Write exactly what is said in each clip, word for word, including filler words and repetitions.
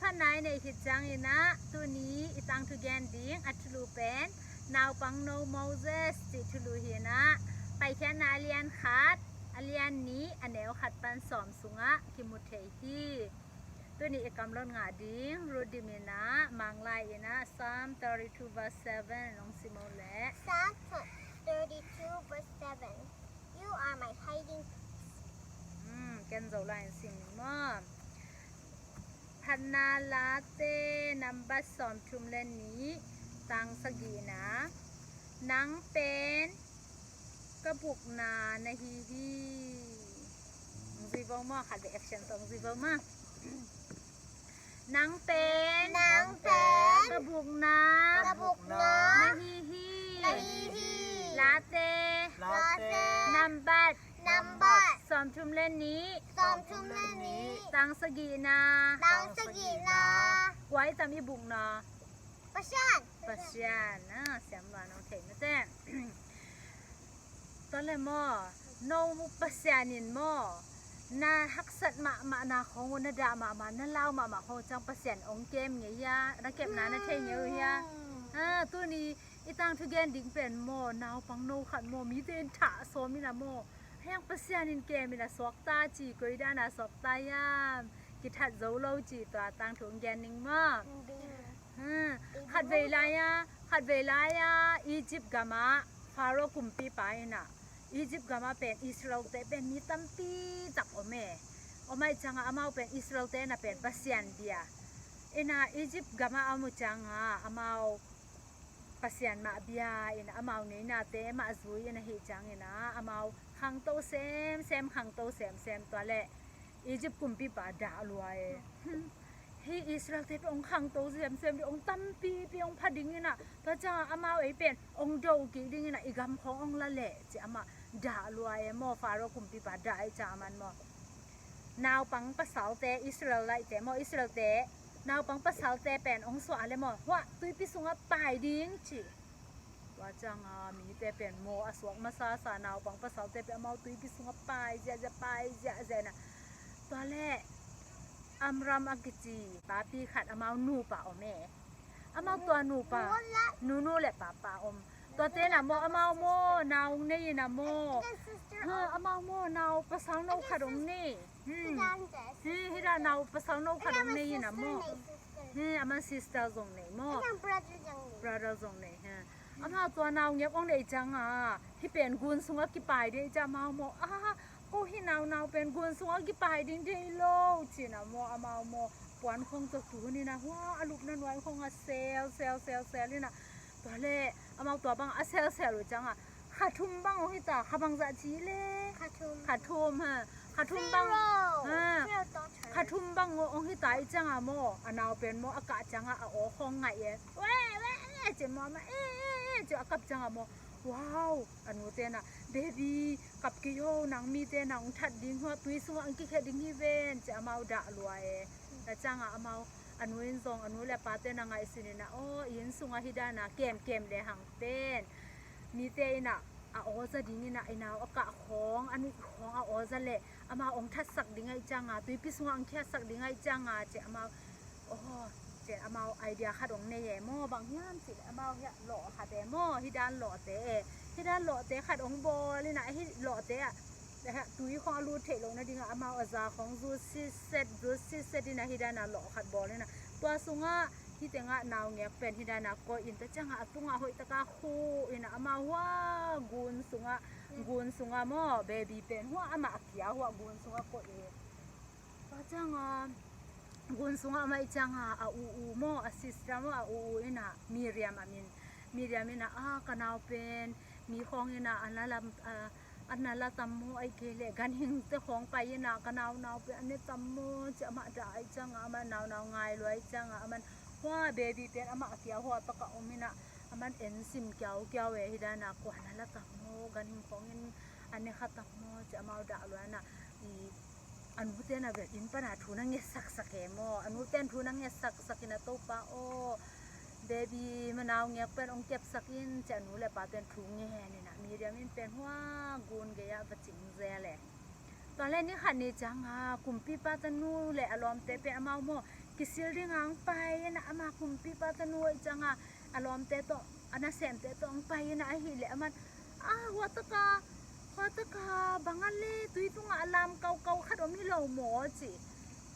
Phatna i neih khit ciangin ah tuni i tangthu gen ding a thulu pen Naupangno Moses cih thulu hi-in ah, Paikhiatna a lian khat, a lian nih, a neu khat pan sawm sungah kimu thei hi. Tuni i kamlot ngah ding Ruth Dim in ah, Manglai in ah Psalm thirty-two verse seven hong sim o leh. Psalm thirty-two verse seven. You are my hiding place. Hmm, ken Zolai in sim ning maw. Phatna Late nambat sawmthum le nih, tang sagihna. Nang pen ka bukna na hi hi. Hong zui vo maw, khat vei action tawh hong zui vo maw. Nang pen, nang pen ka bukna, ka bukna na hi hi. Na hi hi. Late, Late nambat, nambat sawmthum le nih, sawmthum le nih, tang sagihna, tang sagihna. Kua i tam i bukna? Pasian. Pasian. Ah, siam luan hong thei mate. Tua leh maw, no Pasian in maw, na haksat mahmah na khong uh, na dah mahmah, na lau mahmah khong uh ciang Pasian hong kem ngei hia, na kepna na thei ngei uh hia? Hmm. Ah, tuni i tangthu gen ding pen maw, naupangno khat maw, mite in thah sawm in ah maw, heng Pasian in kem in ah suakta ci, koi dan a suakta hiam, kithat zo lo ci, tua tangthu hong gen ning maw. Hmm. Khat vei lai-a, khat vei lai-a Egypt gamah Pharaoh kumpipa in ah, Egypt gamah pen Israelte pen mi tampi tak om e. Om ahih ciangah amau pen Israelte in ah pen Pasian bia in ah, Egypt gamah a om uh ciangah amau Pasian mah bia in ah, amau ngeinate mah zui in ahih ciangin ah amau khangto semsem, khangto semsem. Tua leh Egypt kumpipa dah lua e. Hih Israelte pen hong khangto semsem ding, hong tampipi hong pha ding in ah, tua ciangah amau ei pen hong do kik ding in ah, i gam khong hong la leh, ci amah dah lua e maw. Pharaoh kumpipa dah ahih ciangah aman maw, naupang pasalte, Israelite maw, Israelte naupang pasalte pen hong suah leh maw, huah, tuipi sungah pai ding ci. Tua ciangah mite pen maw, a suak masasa naupang pasalte pen amau tuipi sungah pai ziahziah, pai ziahziah in ah. Tua leh Amram a kici papi khat amau nupa om e. Amau tua nupa, nunu le papa om. Tuate in ah maw, amau maw nau hong nei in ah maw. Ha, amau maw nau pasal no khat hong nei. Hmm. Hi, hi dan nau pasal no khat hong nei in ah maw. Hi, aman sister zong nei maw. Brother zong nei. Brother zong nei, ha. Amau tua naungek hong neih ciangah, hih pen gun sungah kipai ding ahih ciangah amau maw, ah, ko hih naunau pen gun sungah kipai ding deih lo, ci-in ah maw, amau maw puan khong tawh tun in ah, hua, a lupna nuai khong ah sel, sel, sel, sel in ah. Tua leh amau tua bang a selsel uh ciangah kha thum bang hong hita, kha bangzah ci leh? Kha thum. Kha thum, ha. Kha thum bang, ha. Kha thum bang hong hita ahih ciangah maw, a nau pen maw a kah ciangah a aw khong ngaih e. Weh, weh, weh, ci maw, amah, eh, eh, eh, ci a kap ciangah maw, wow, a nute in ah, baby, kap kei o, nang mite nang hong that ding, hua, tui sungah hong kikhia ding hi ven, ci amau dah lua e. Tua ciangah amau, a nu in zong, a nu le pate in ah ngaihsun in ah, aw, i inn sungah hih dan a kemkem lehang pen mite in ah a aw za ding in ah, i nau a kah khawng, a nuih khawng a aw za leh amau hong thatsak ding ahih ciangah, tuipi sungah hong khiatsak ding ahih ciangah, ci amau, aw, ci amau idea khat hong nei e maw. Bang hiam cih leh amau hiah lawh khat e maw, hih dan lawhte e, hih dan lawhte khat hong bawl in ah, hih lawhte ah tui khawng a lut theih loh nadingah amau a za khawng zut sitset, zut sitset in ah, hih dan a lawh khat bawl in ah, tua sungah hih tengah naungek pen hih dan a koih in, tua ciangah a tungah hoih taka khuh in ah, amau hua gun sungah, gun sungah maw, baby pen hua amah a kia hua gun sungah koih e. Tua ciangah gun sungah amah i ciangah a u u maw, a sister maw, a u u in ah, Miriam a min, Miriam in ah, ah, ka nau pen mi khawng in ah a na lam, a, a na la tam maw, ahih kei leh ganhingte khawng pai in ah ka naunau pen a ne tam maw, ci amah dah ahih ciangah, amah naunau ngai lua ahih ciangah, aman hua baby pen amah a kia hua takah om in ah, aman en sim kiaukiau e, hih dan a kua na la tam maw, ganhing khawng in a ne kha tam maw, ci amau dah lua in ah, i a nute in ah bel inn pan a thu na ngetsaksak e maw. A nute in thu na ngetsaksak in ah, Topa aw, baby, ma naungek pen hong kepsak in, ci a nu le pate in thu ngen in ah, Miriam in pen hua gun gei ah va cing zel e. Tua leh ni khat ni ciangah kumpipa tanu le a lawmte pen amau maw, Kisil dingah hong pai inah, ama kumpipa tanu ahih ciangah a lawmte tawh, a nasemte tawh hong pai inah ahih leh aman, a, huataka, huataka bang a le, tui tungah a lam kaukau khat om hi lo maw ci.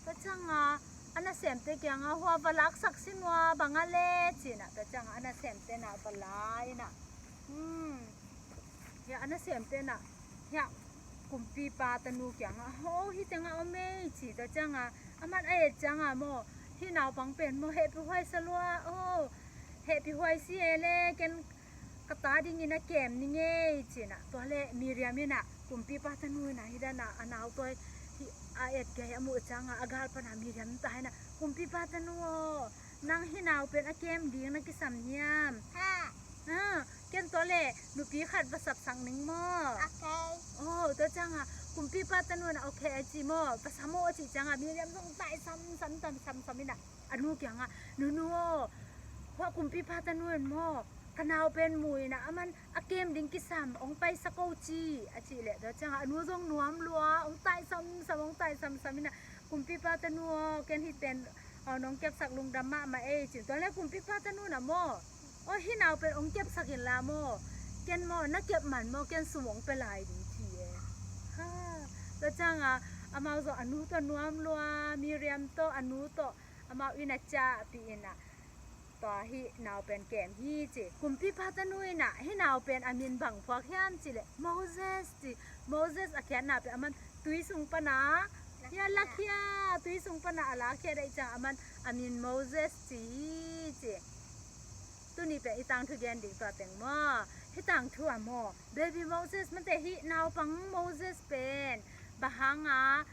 Tua ciangah a nasemte kiangah, hua va laksak sin ua, bang a le ci inah, tua ciangah a nasemte inah va la inah, hmm, hiah a nasemte inah hiah kumpipa tanu kiangah, ho, hih tengah om ei ci. Tua ciangah aman a et ciangah maw, hih naupang pen maw, hehpihhuai sa lua, o, hehpihhuai si e le, ken ka ta dingin a kem ning ei ci inah. Tua leh Miriam inah, kumpipa tanu inah hih dan a a nau tawi hih a et gai a muh ciangah a gal panah Miriam ta inah, kumpipa tanu aw, nang hih nau pen a kem ding na kisam hiam? Ha. Ah, ken tua leh nupi khat va sapsak ning maw? Okay. Oh, tua ciangah kumpipa tanu inah okay a ci maw? Va sam aw a cih ciangah Miriam zong taisam sam sam sam sam inah a nu kiangah, nunu aw, hua kumpipa tanu in maw, ka nau pen mu inah aman a kem ding kisam, hong paisak o ci a cih leh, tua ciangah a nu zong nuam lua, hong taisam sam, hong taisam sam inah, kumpipa tanu aw, ken hih pen, aw, nong kepsak lungdam mahmah ei ci. Tua leh kumpipa tanu inah maw, aw, hih nau pen hong kepsak inla maw, ken maw na kep man maw, ken sum hong pia lai ding ci e. Ha. Tua ciangah amau zong a nu tawh nuam lua, Miriam tawh, a nu tawh amau in a ciahpih inah, tua hih nau pen kem hi ci. Kumpipa tanu inah hih nau pen a min bang phuak hiam cih leh Moses ci. Moses a khiatna pen aman tui sung panah hiah lakhia, tui sung panah a lakhia ahih ciangah aman a min Moses ci hi ci. Tuni pen i tangthu gen ding tua teng maw? Hih tangthu ah maw, baby Moses mate, hih naupang Moses pen bang hangah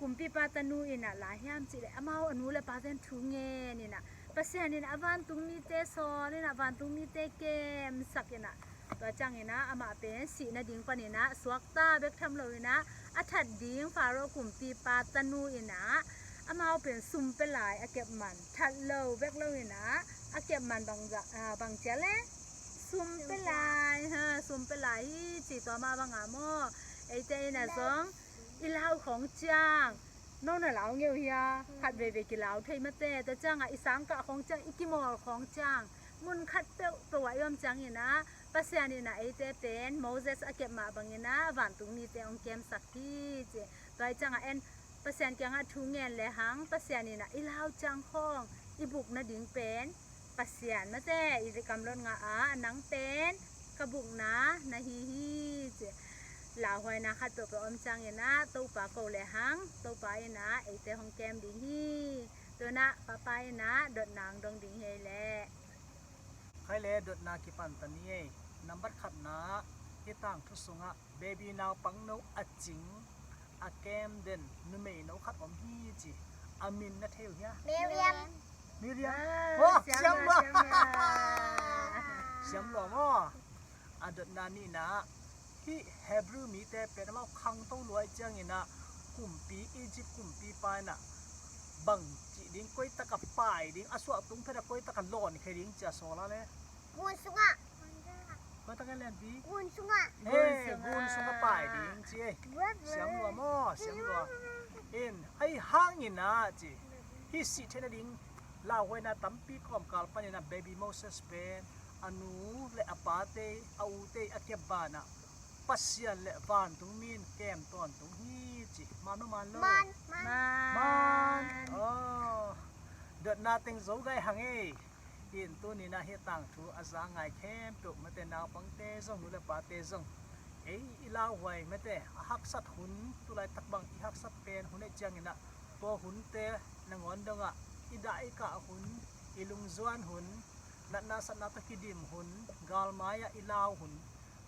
kumpipa tanu inah la hiam cih leh, amau a nu le pate in thu ngen inah, Pasian inah a vantung mite sawl inah, vantung mite kemsak inah, tua ciang inah amah pen sih nading pan inah suakta bek tham lo inah, a that ding Faro kumpipa tanu inah amau pen sum pia lai a kep man, that lo bek lo inah a kep man bang za-, ah, bang ci a le? Sum pia lai, ha, sum pia lai hi ci. Tua mah bangah maw, eite inah zong i lau khawng ciang, no na lau ngei uh hia? Khat veivei kilau thei mate. Tua ciangah i sangkah khawng ciang, i kimawl khawng ciang, mun khat peuhpeuh ah i om ciang inah Pasian inah eite pen Moses a kep mah bang inah vantung mite hong kemsak hi ci. Tua ahih ciangah en, Pasian kiangah thu ngen le hang, Pasian inah i lau ciang khawng i buk nading pen Pasian mate, i kamlot ngah ah, nang pen ka bukna na hi hi ci. Lauhuaina khat peuhpeuh om ciang inah Topa ko le hang, Topa inah eite hong kem ding hi. Tu inah Papa inah dotna hong dong ding hi ei leh. Khai le, dotna kipan ta ni ei. Nambat khatna, hih tangthu sungah baby naupang no a cing, a kem den numei no khat om hi ci. A min na thei uh hia? Miriam. Miriam. Ah, oh, siam lua, siam lua. Siam lua maw. A dotna nihna, hih Hebrew mite pen amau khangto lua ahih ciang inah kumpi, Egypt kumpipa inah bang cih ding, koi takah pai ding, a suah tung phet ah koi takah lawn khia ding ci a sawl a le? Gun sungah. Koi takah lianpi? Gun sungah. He, gun sungah pai ding ci ei. Siam lua maw, siam lua. In, ahih hang inah ci, hih sih theih nading lauhuaina tampi kawmkal pan inah baby Moses pen a nu le a pate, a ute a kep banah Pasian le vantung mi in kem tawntung hi ci. Man maw, man lo? Man, man. Man. Oh. Dotna teng zo gai hang ei. In, tuni inah hih tangthu a za ngai khempeuh mate, naupangte zong, nu le pate zong, ei i lauhuai mate, a haksat hun, tulaitak bang i haksat pen hun ahih ciang inah, tua hunte nangawn dongah i dah i kah hun, i lungzuan hun, natna satna tawh kidim hun, galmai-ah i lau hun,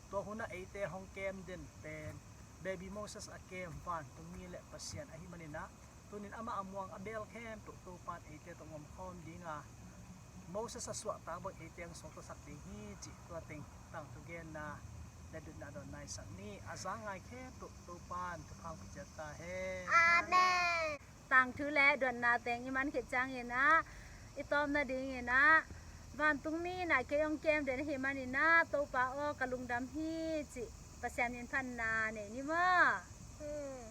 tua hunah eite hong kem den pen baby Moses a kem vantung mi le Pasian ahih man inah, tuni in amah a muang a beel khempeuh Topa in eite tawh om khawm ding a, Moses a suahtak bang eite hong suaktasak ding hi cih tua teng tangthu genna le dotna dawnna i sak ni. A za ngai khempeuh Topa in thupha hong pia ciat ta hen. Amen. Tangthu le dotna teng i man khit ciang inah, i tawp nading inah, vantung mi inah kei hong kem den ahih man inah, Topa aw, ka lungdam hi cih Pasian min phatna nei ni maw? Hmm.